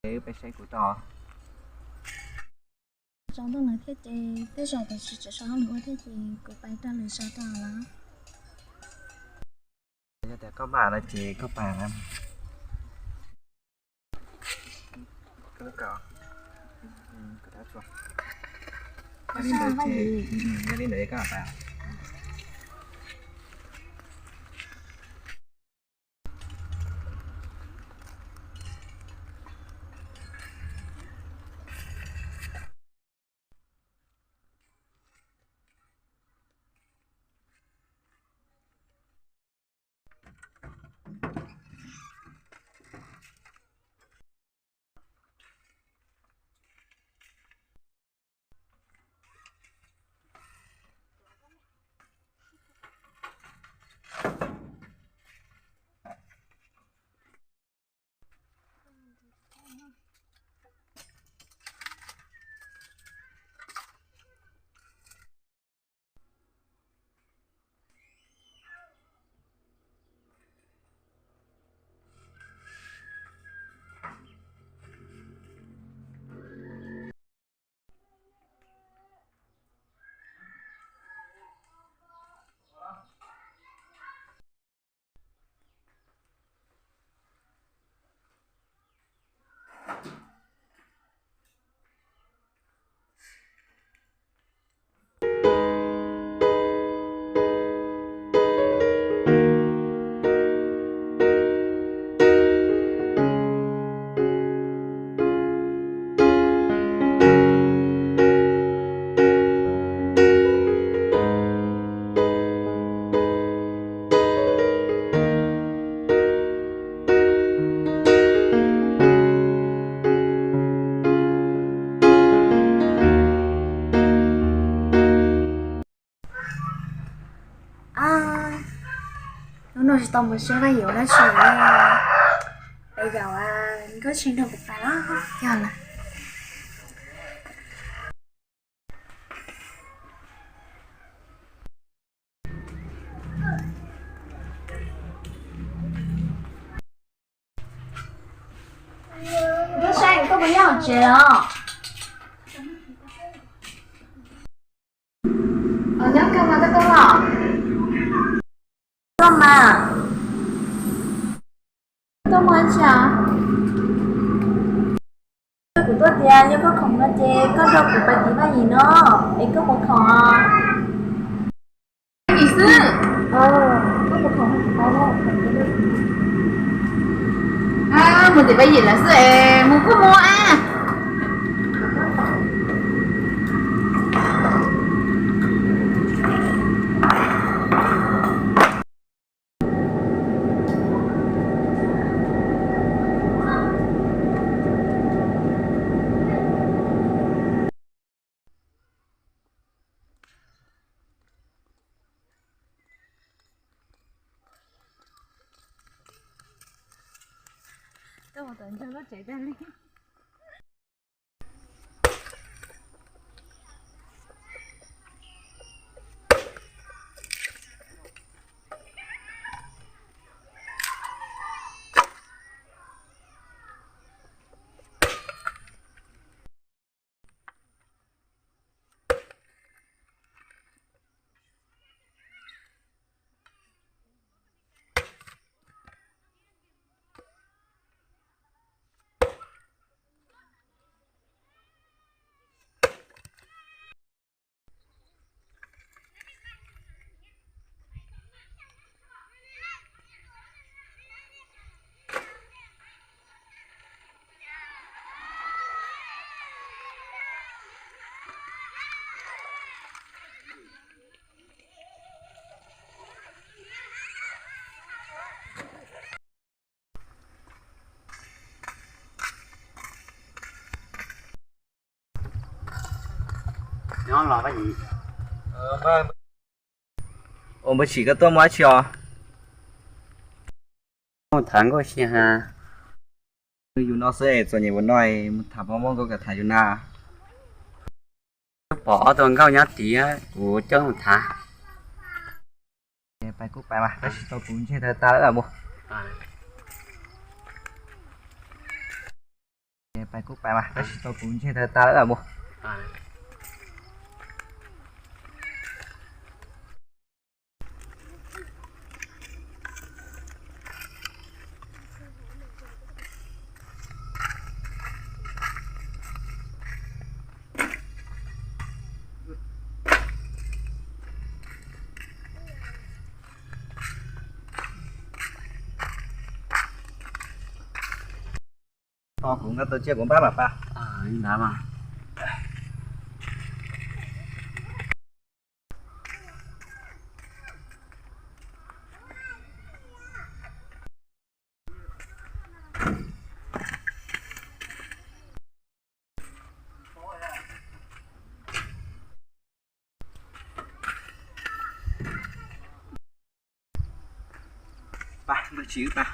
Wb peb saib kuv tau. Tso ntuj lawv thiab ces tej zaum tam sim tseem so hauj lwm ua thiab ces kuv pais rau lwm zaus rau lawm. Yog tias koj mam no ces koj pais na. Yog li ntawd koj pais. Hnub no tsis tau mus saib Vaj Yim ua dab tsi li. Peb yaum nkauj tseem nrog kuv pais los yog lawm. Nkauj Saib, koj puas nyob hauv tsev os? Nyob kawg mas, koj tuaj los? Tuaj mas. Tuaj muaj dab tsi os? Kuv tuaj tias yog koj khoom no ces koj nrog kuv pais tim Vaj Yim no, es koj puas khoom os? Vaj Yim xwb. Mus tim Vaj Yim lawm xwb es mus kuj mus a. Tuaj mus tom ntug lub tsev tag li. Ua npawg Tsim, koj tuaj muaj dab tsi os? Mus tham nkauj si ha. Yus no xwb es txom nyem ua no, mus tham pom muaj nkauj kam tham yus na. Pom ob tug nkauj nyob tid, kuv coj mus tham. Pais kuj pais mas, tab sis tau kuv ntshe tas tas lawm mus. Pais kuj pais mas, tab sis tau kuv ntsej tawg tas lawm mus. Tho kuv nkag tau tsiaj kuv npab mam pab. Pa, npawg tsis wb pa.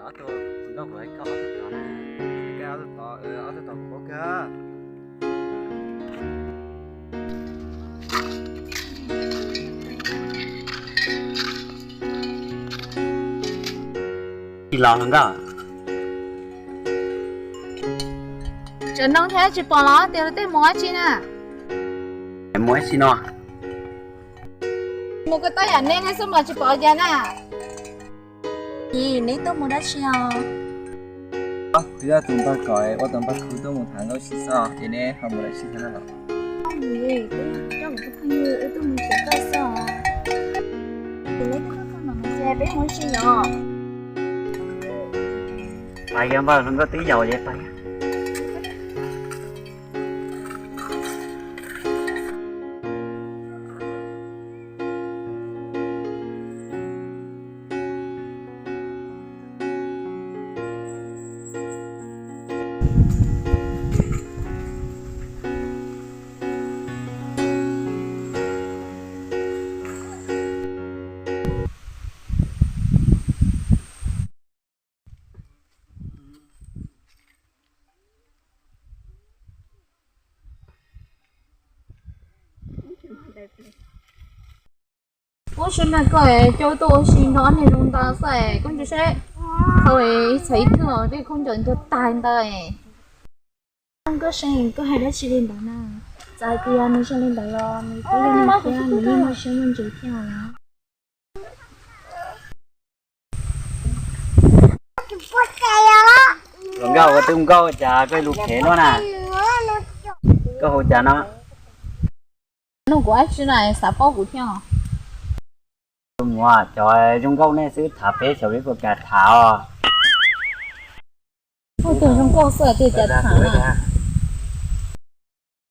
Ob tug nkauj, kuv hais koj ob tug tod na. Koj ob tug tod, ob tug tod kuv paub kawg. Tsis los los nkauj. Tseem noo thiab tsis pom los tias luag tej mus ua tsi na. Mus ua tsi no? Mus koj tab yam nej ne xwb mas tsis pom cas na. Yi, neb tuaj mus dab tsi os? Twb yog tus npawg kom ua tus npawg khwv tuaj mus tham nkauj sib xwb, ces neb ho mus dab tsi thiab na los? Yi, twb yog kuv coj kuv tus phooj ywg wb tuaj mus tham koj xwb os. Ces neb twb tuaj txog no ces peb mus dab tsi yom? Pais yog npawg hluas nkauj twb yaus ces pais. Ub, sawv daws, koj coj tuaj ua si nrog ob niag zoo ntawd xwb, koj ntsia saib, txhais ib tug tej khaub ncaws ntuag tag ntawd. Koj seev, koj hais dab tsi li ntawd na? Txawm hais tias nws zoo li ntawd los nws twb yog nws thiab, nws yeej muaj siab muaj ntsws thiab os. Hluas nkauj, ua tus nkauj cas koj lus phem luaj na? Koj hu cas no? Nug kuv dab tsi na, xav paub kuv thiab os. Tus muam, cov zoo nkauj nej xwb tham peb xyov peb puas kam tham os. Ua tus zoo nkauj xwb tias cas tham na.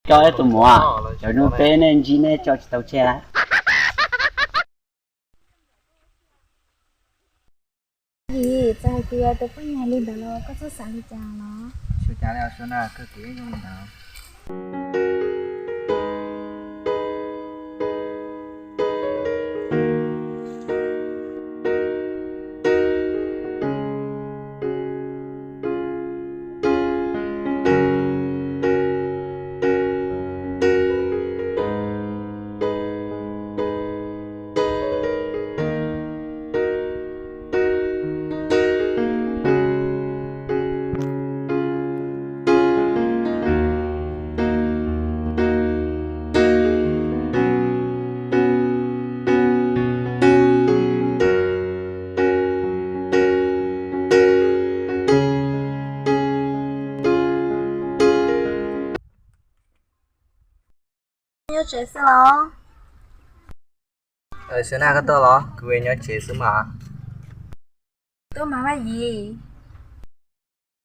Coj ib tus muam, cov zoo peb nej ntsib nej tso tsis tau tseg. Yim, txawm hais tias tus poj niam li ntawd los koj txhob xav li cas los? Tsis ua cas li os Suab na, kawg kuv yeej zoo li ntawd. Nyob tsev xwb los? Sawv na, koj tuaj los? Kuv nyob tsev xwb mas. Tuaj mas Vaj Yim.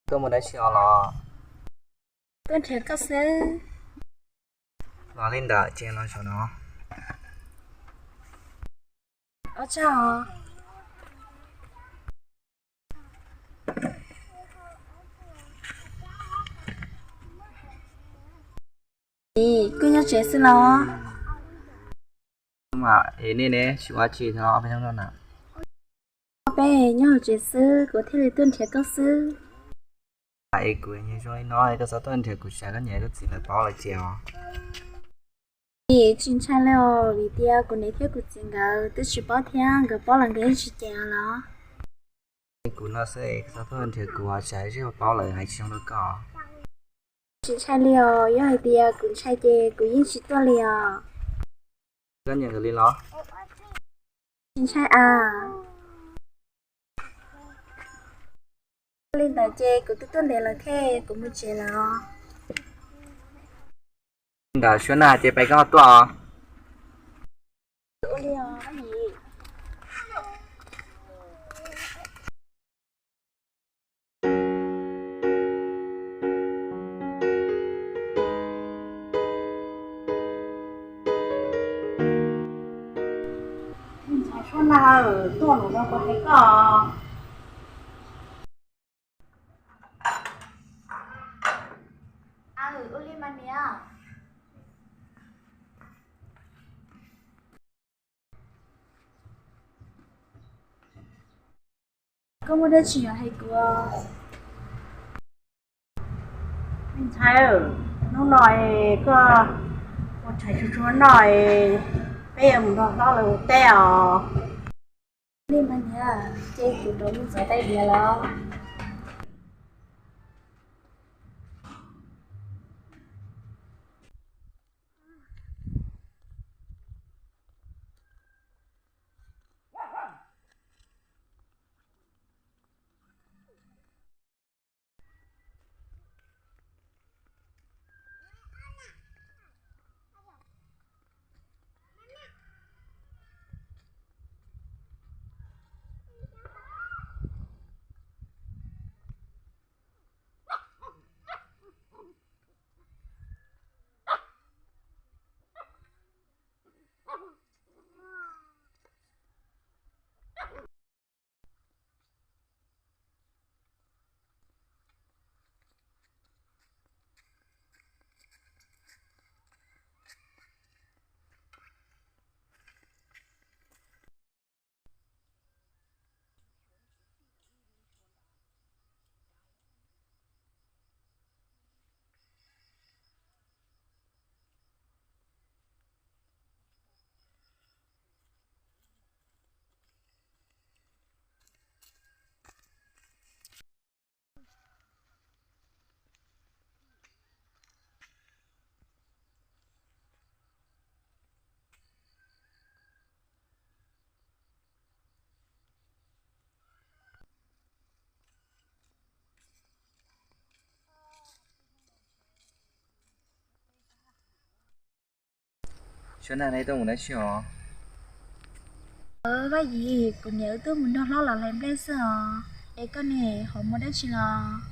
Tuaj mus dab tsi os los? Tuaj nrhiav koj xwb. Los li ntawd ces los zaum no. Ua tsaug os. Nim koj nyob tsev xwb los? Nej ne tsis ua dab tsi thiab peb hnub no na? Peb nyob hauv tsev xwb, kuv thiaj li tuaj nrhiav koj xwb. Es kuv nyiam zoo li no, koj txhob tuaj nrhiav kuv, tsam koj niam koj txiv lawv paub lawv tsis ua. Nim tsis ntshai li os, vim tias kuv niam thiab kuv txiv nkawd twb tsis paub thiab, nkawd paub los nkawd yeej tsis cem los. Kuv no xwb, koj txhob tuaj nrhiav kuv, tsam zej paub lawv hais tsis zoo rau koj. Tsis ntshai li os, yog hais tias kuv ntshai ces kuv yeej tsis tuaj li os. Koj nyiam nkawd li los? Tsis ntshai as. Li ntawd ces kuv twb tuaj ntev lawm thiab, kuv mus tsev lawm os. Li ntawd suab na ces peb koj tuaj os. Ntxhais suab na, tuaj lus no kuv hais koj. Ua li mas niam. Koj muaj dab tsi yuav hais kuv? Ntxhais, hnub no koj ua tshais tsuag tsuag noj, peb yuav mus nrog hlob lawv ua teb os. Li mas niam, ces kuv rov mus txov tais diav los. Suab na, nej tuaj mus dab tsi os? Vaj Yim, kuv niam wb tuaj mus nrog hlob los hlais nplej xwb os. Es koj ne, ho muaj dab tsi los?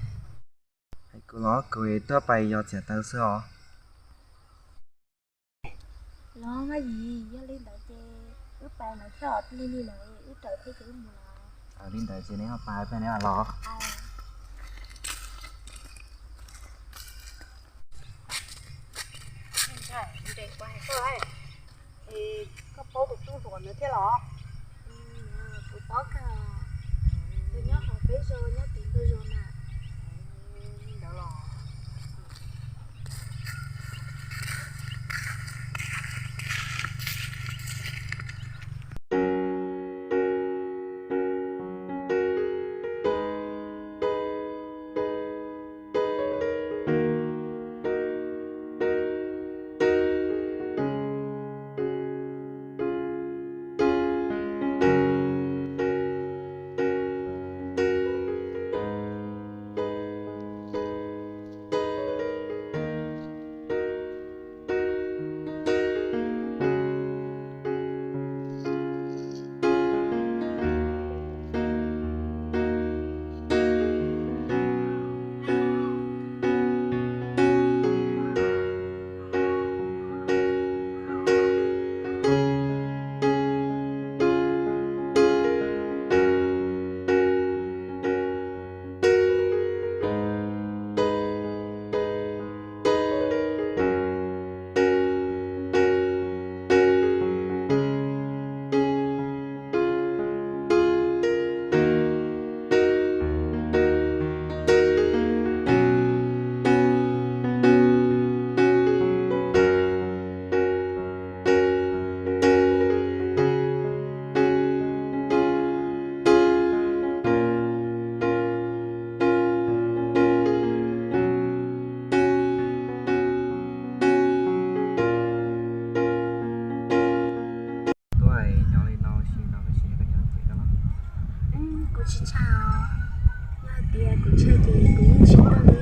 Hais kuv los, kuv tuaj pais yos txiav taws xwb os. Los Vaj Yim, yog li ntawd ces wb pais lawm thiab os, lig lig lawm wb raws thiab ces wb mus los. Li ntawd ces neb ho pais peb neb los. Koj paub tus tub hluas ntawd thiab los? Kuv paub kawg, nws nyob hauv peb zos, nyob tim ntug zos na. Kuv tsis tshaj os. Yog hais tias kuv tshaj ces kuv yeej tsis tuaj li.